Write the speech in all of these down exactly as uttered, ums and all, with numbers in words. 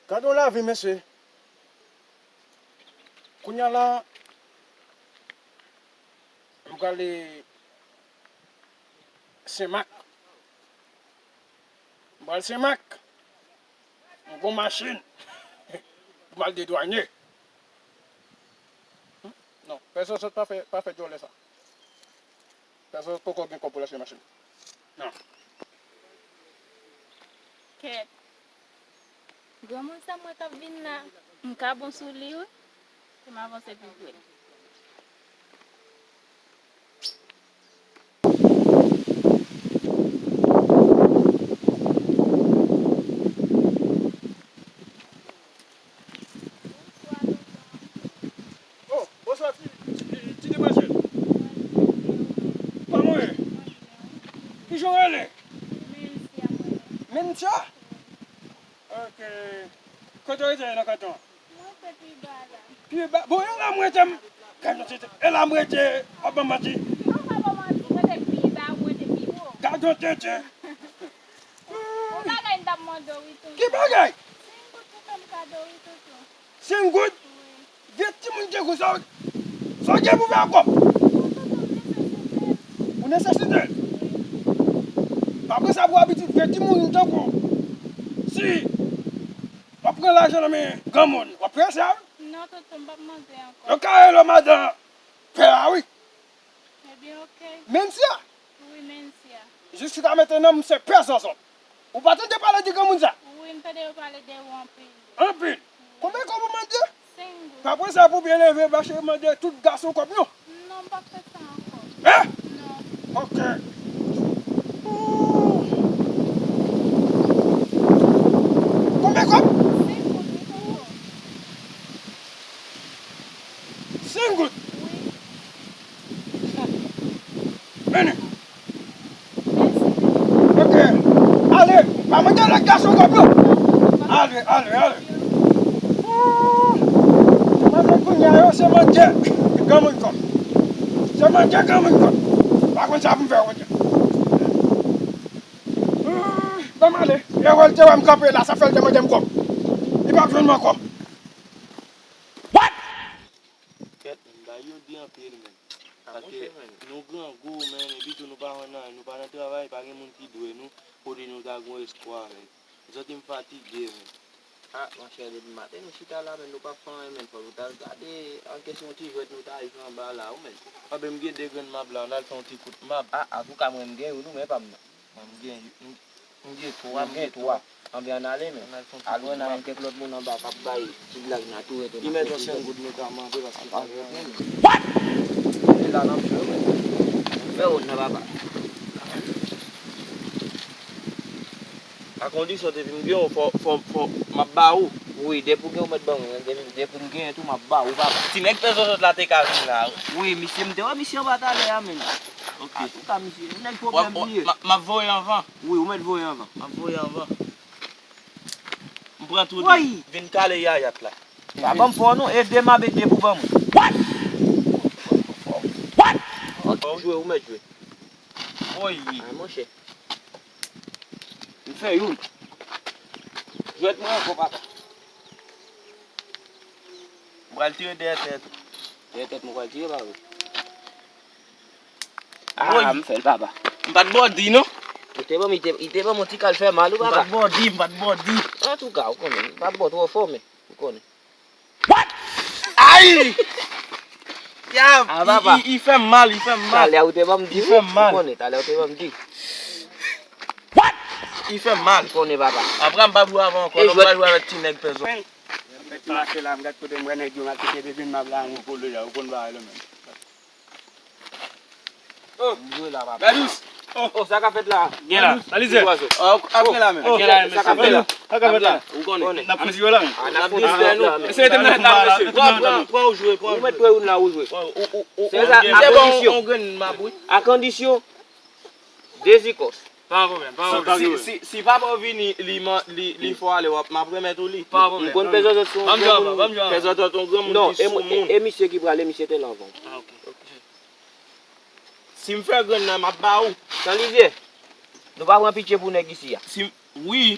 Gade yon lavi, mesye. Kounye a la, m prale Senmak. M pral Senmak. M gon machin. Pou m al dedwanye. Non, pèsonn sòt pa fè, pa fè djòlè sa. Pèsonn poko gen kòb pou l achte machin. Non. Kèt. Granmoun sa m wè k ap vin la, m ka bon sou li wi. Fè m avanse pi pre. Oh, bonswa ti, ti, ti demwazèl. Kòman w ye? Kijan w rele? Mensia. Ok. Kote w rete nan kanton an? Mwen rete pi ba la. Pi ba? Bon, e la m rete m. Gad yon tete. E la m rete, w ap ban m manti. Mwen pa ba w manti, mwen rete pi ba, mwen rete pi wo. Gad yon tete. Yon bagay m t ap mande w wi tonton. Ki bagay? Senk goud pou fè m kado wi tonton. Senk goud? Wi. Vye timoun te kou sa. Sa w gen pou fè ak kòb? Non tonton, m nesesite l. Ou nesesite l? Wi. Pa pran sa pou abitid, vye timoun tankou w. Si w ap pran lajan nan men granmoun, w ap prese a wi. Non tonton, m p ap mande ankò. Yo ka rele w madan pè a wi. Ebyen, ok. Mensia? Wi, Mensia. Jis ki ta mete non m se pè zòzò. Ou pa tande pale de granmoun sa? Wi, m tande yo pale de ou anpil. Anpil? Konbyen kòb ou mande? Senk goud. Pa pran sa pou byen leve, mache mande tout gason kòb non. Non, m p ap fè sa ankò. Hein? Non. Ok. Ooh. Konbyen kòb? Senk goud, wi, tonton. Senk goud? Wi. Vini. Ok. Ale, pa mande lòt gason kòb non. Ale, ale, ale. Ooh. Manzè kounye a yo se manje granmoun kòb. Se manje granmoun kòb. Pa konn sa pou m fè, Bondye. Ooh, ban m ale. E wè l te wè m kanpe la, sa fè l te mande m kòb. Li p ap jwenn m ankò. What? Kèt, men, bagay yo di anpil, men. Paske nou grangou, men, epi tou nou pa wè nan, nou pa nan travay, pa gen moun ki dwe nou, kote nou ta gon espwa, men. M santi m fatige, men. Ah, monchè, depi maten nou chita la, men, nou p ap fè anyen, men. Fò nou ta al gade, an kesyon ti jwèt nou ta al jwe anba la, wi, men. Anben, m gen de grenn mab la, ann al fè yon ti kout mab. Ah, antouka, mwen, m gen youn, wi, men pa m nan. Mwen, m gen, m, m gen twa, m gen twa. Anben, ann ale, men. Ann al fè yon ti kout mab. Al wè, n a yon kèk lòt moun anba k ap bay ti blag, n a tou rete. Li mèt yon senk goud notaman vre, paske pa gen anyen. What? E la n ap jwe, men. Fè wòl nan, papa. A kondisyon, depi m gen w, fò, fò, fò, m ap ba ou. Wi, depi w gen, ou mèt ban mwen. Depi, depi m genyen tou, m ap ba ou, papa. Ti nèg pè zòzòt la te ka vin la, wi. Wi, misye, m te wè misye anba talè a, menm. Ok. Antouka, misye, nèg pwoblèm li ye. M ap, m ap voye anvan. Wi, ou mèt voye anvan. M ap voye anvan. M pran tou de. Vin kale yayat la. Pa ban m fò non, e de m ap ede pou ban mwen. What? What? Jwe, ou mèt jwe. Woy. Ay, monchè. M fè youn. Jwèt mwen ankò, papa. M pral tire dèyè tèt ou. Dèyè tèt mwen pral tire, pa vre? Woy. Ah, m fè l, papa. M pa t bòdi, non. Ou te ban m, li te, li te ban m yon ti kal fè mal, wi, papa. M pa t bòdi, m pa t bòdi. Antouka, ou konnen, m pa t bò twò fò, men, ou konnen. What? Ay! Ya, ah, papa. Li, li, li fè m mal, li fè m mal. Talè ou te ban m di, wi. Li fè m mal. Ou konnen, talè ou te ban m di. What? Li fè m mal. Ou konnen, papa. Apre, m pa jwe avè w ankò, non, m pa jwe avèk ti nèg pèzò. Mwen, m fèk mache la, m gad kote m wè nèg yo, m al kite bebe m ap la, nou kole la, ou konn bagay la, men. Oh. M jwe la, papa. Gadous. Oh. Oh, sa k ap fèt la? Gen la. Alizè. Oh, ap gen la menm. Oh, gen la, sa k ap fèt la? Sa k ap fèt la? Ou konnen. N ap fè ti yo la menm. Ah, n ap fè ti yo la menm. Eseye te mèt la, mesye. Pran, pran, pran ou jwe, pran ou jwe. Ou mèt pran youn la, ou jwe. Se sa, a kondisyon. On grenn mab, wi. A kondisyon. Dezikòs. Pa pwoblèm, pa pwoblèm. Si, si, si papa w vini, li, li, li fè w ale, w ap, m ap remèt ou li. Pa pwoblèm. M konn pèzò zòt se yon granmoun, pèzò zòt yon granmoun ki sou moun. Non, e, e, e misye ki prale, misye te la anvan w. Ah, ok. Si m fè grenn nan, m ap ba ou. San lizyè. Nou pa pran pitye pou nèg isi a. Si, wi,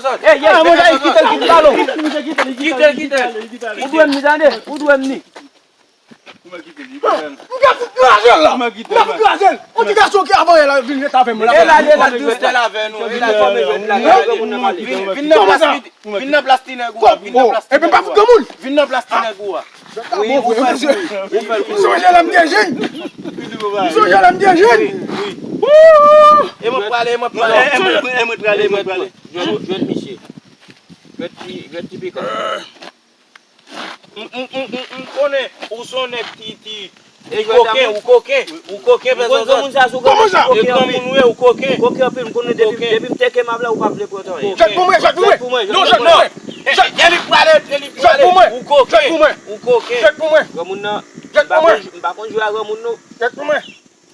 zòt. Ey, ey, mwen, ey, kite l, kite l, alo. Kite l, kite l. Ou dwe m ni, tande, ou dwe m ni. M ka fout kraze l la. M ka fout kraze l. On ti gason ki avan yè la vin ret avè mwen la. E la, e la, dous tèl avè nou. E la, vin, vin nan plas li, vin nan plas ti nèg ou a, vin nan plas ti nèg ou a. Epi m pa fout granmoun. Vin nan plas ti nèg ou a. Wi, ou fè l kouri, ou fè l kouri. M sonje lè m te jenn. M sonje lè m te jenn. Wi, wi. E mwen prale, e mwen prale. E mwen prale, e mwen prale. Jwèt, jwèt misye. Jwèt ti, jwèt ti pikan. M, m, m, m, m konnen ou se yon nèg ki, ki, ki koken, ou koken, ou koken, pè zòzòt. Kòman sa? Ou koken anpil. Ou koken anpil, m konnen depi, depi m teke m ap la, ou pa vle pran anyen. Jwèt pou mwen, jwèt pou mwen. Non, jwèt pou mwen. Jwèt pou mwen. Jwèt pou mwen. Ou koken. Ou koken. Jwèt pou mwen. Granmoun nan, m pa konn, m pa konn jwe a granmoun non. Jwèt pou mwen.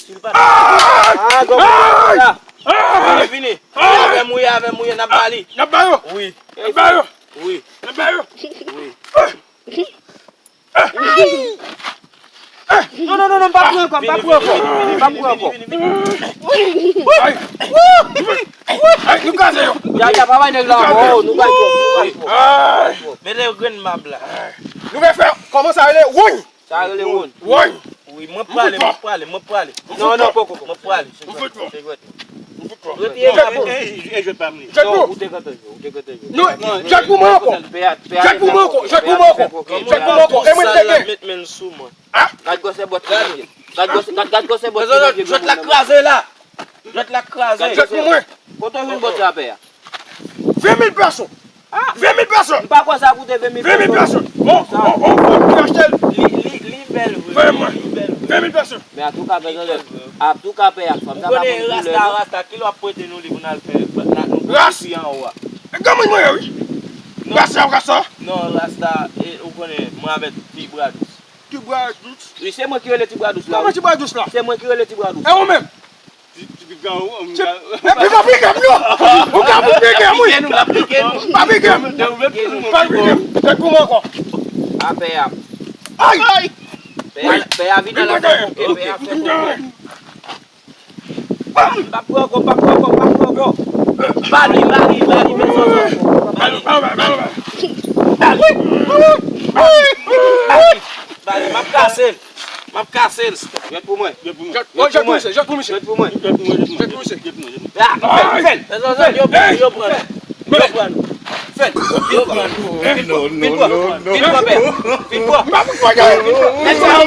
Si l pa... Ah, granmoun nan la. Vini, vini. Mouye avè mouye, avè mouye, n ap ba li. N ap ba yo. Wi. N ap ba yo. Wi. N ap ba yo. Wi. Non, non, non, non, m pa pran ankò, m pa pran ankò. M pa pran ankò. Ay. Ay, nou kraze yo. Ya, ya, pa bay nèg la ankò, nou bay twòp, nou bay twòp. Ay. Mete yo grenn mab la. Nou vle fè, kòman sa rele? Wouy. Sa rele wonn. Wouy. Wi, mwen prale, mwen prale, mwen prale. Non, non, poko, poko. Mwen prale. M fout fò. Se jwèt. M fout fò. Retire drapo. E, e, e jwèt pa m li. Jwèt pou. Non, ou te gentan jwe, ou te gentan jwe. Non, jwèt pou mwen ankò. Jwèt pou mwen ankò, jwèt pou mwen ankò. Jwèt pou mwen ankò. E mwen te gen. Met men l sou mwen. Ah? Gad gwosè bòt ki nan pye. Gad gwosè, gad, gad gwosè bòt ki nan pye. Jwèt la kraze la. Jwèt la kraze. Jwèt pou mwen. Kote w jwenn bòt sa pè a? Ven mil pèso. Ven mil pèso. M pa kwè sa koute ven mil pèso. Ven mil pèso. On, on, on fanm ki achte l. Li, li, li bèl vre. Ven mil pèso. Men atouka, pè zòzòt. Atouka, pè a fanm sa pa konn koulè non. Rasta, rasta, kilè w ap prete nou li pou n al fè, n a, nou fè pi anwo a. E granmoun mwen ye wi. Rasta, rasta. Non, rasta, e, ou konnen, mwen avèk ti bra dous. Ti bra dous. Wi, se mwen ki rele ti bra dous la. Kòman ti bra dous la? Se mwen ki rele ti bra dous. E ou menm? Ti, ti pikan ou, ou ka... Epi pa pike m non. Ou ka pou pike m wi. Pa pike m. Pa pike m. Jwèt pou mwen ankò. A pè a. Ay. Pè a, pè a vin nan la fè bouke, pè a fè bouke. M pa pran ankò, m pa pran ankò, m pa pran ankò. Bali, bali, bali, men zòzò. Bali, bali, bali, bali. Bali, bali, m ap kase l. M ap kase l. Jwèt pou mwen. Jwèt pou mwen. Jwèt pou misye, jwèt pou misye. Jwèt pou mwen. Jwèt pou misye. Jwèt pou misye. Ah, fè l, fè l. Men zòzò, yo pran, yo pran. Yo pran nou. Fè l. Yo pran nou. Vin pran. Vin pran. Vin pran, pè. Vin pran.